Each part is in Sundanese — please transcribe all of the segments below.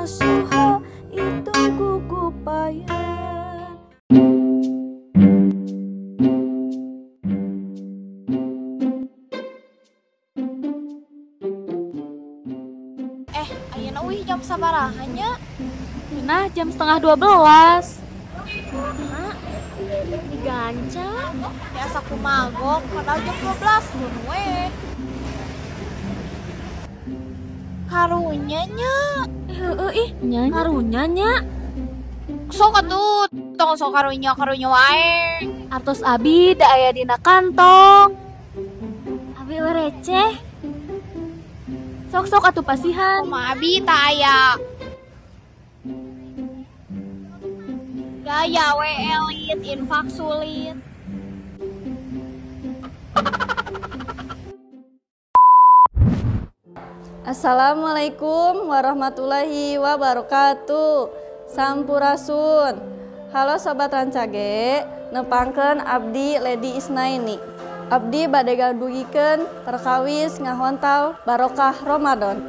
nasuha itu gugupayan. Ayeuna uih jam sabaraha nya? Nah, jam 11:30. Nah, diganca. Biasa ku magok, padahal jam 12 mun we. Karunya nya. Heeh ih, nya karunya nya. Sok atuh, tong sok karunya karunya wae. Artos abi da aya dina kantong. Abi receh. Sok-sok atuh pasihan. Kumaha abi tah aya. Gaya we elit, infak sulit. Assalamualaikum warahmatullahi wabarakatuh. Sampurasun. Halo Sobat Rancage, nepangkeun abdi Lady Isnaini. Abdi bade gadugikeun perkawis ngahontal barokah Ramadan.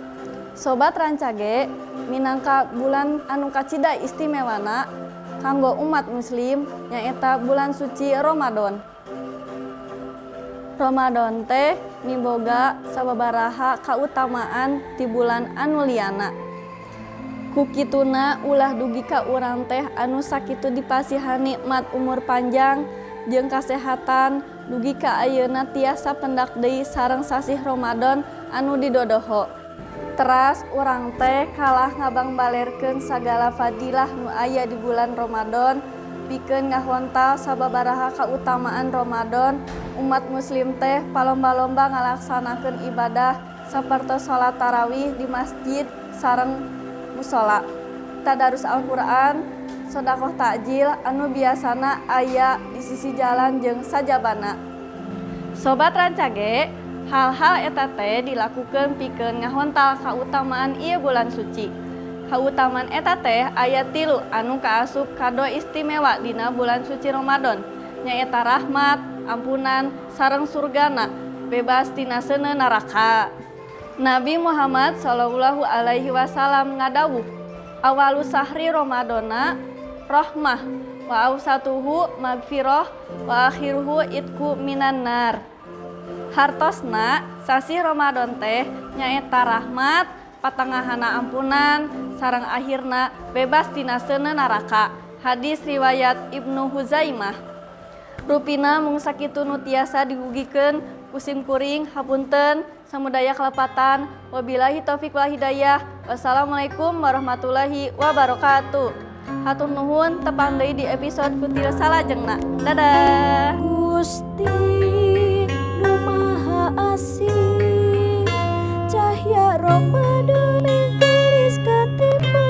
Sobat Rancage, minangka bulan anu kacida istimewana kanggo umat muslim nyaeta bulan suci Ramadan. Ramadan teh miboga sababaraha kautamaan ti bulan anu liana. Kukituna ulah dugi ka urang teh anu sakitu dipasihan nikmat umur panjang jeung kasehatan dugi ka ayeuna tiasa pendak deui sareng sasih Ramadan anu didodoho. Teras urang teh kalah ngabangbalerkeun sagala fadilah nu aya di bulan Ramadan pikeun ngahontal sababaraha kautamaan Ramadan. Umat muslim teh palomba-lomba ngalaksanakeun ibadah sapertos salat tarawih di masjid sareng musala, tadarus Al-Qur'an, sodakoh takjil anu biasana aya di sisi jalan jeung sajabana. Sobat Rancage, hal-hal eta teh dilakukeun pikeun ngahontal kautamaan ieu bulan suci. Kautamaan eta teh aya 3 anu kaasup kado istimewa dina bulan suci Ramadan, nyaeta rahmat, ampunan, sareng surgana, bebas tina seuneu neraka. Nabi Muhammad Shallallahu alaihi wasallam ngadawuh, awalu sahri Ramadana rahmah wa awsatuhu magfirah wa akhiruhu itku minan nar. Hartosna sasih Ramadan teh nyaeta rahmat, patengahana ampunan, sareng akhirna bebas tina seuneu neraka. Hadis riwayat Ibnu Huzaimah. Rupina mung sakitu nu tiasa digugikeun kusim kuring hapunten samudaya kalepatan. Wabillahi taufik wal hidayah. Wassalamualaikum warahmatullahi wabarakatuh. Hatur nuhun, tepang deui di episode kutil salajengna. Dadah. Gusti nu Maha Asih, cahya Ramadan menggelis katima,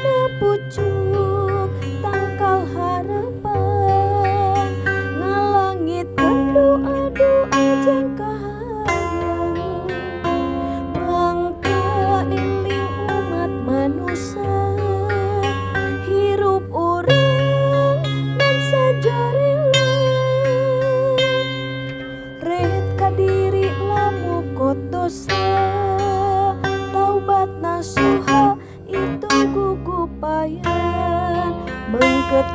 napucuk tangkal harapan, ngalangitkeun doa-doa jeung kahayang, mangka eling umat manusia, hirup urang ngan sajarela, ret kadiri lamukot dosa, taubat nasuha itu gugupayan, mengket.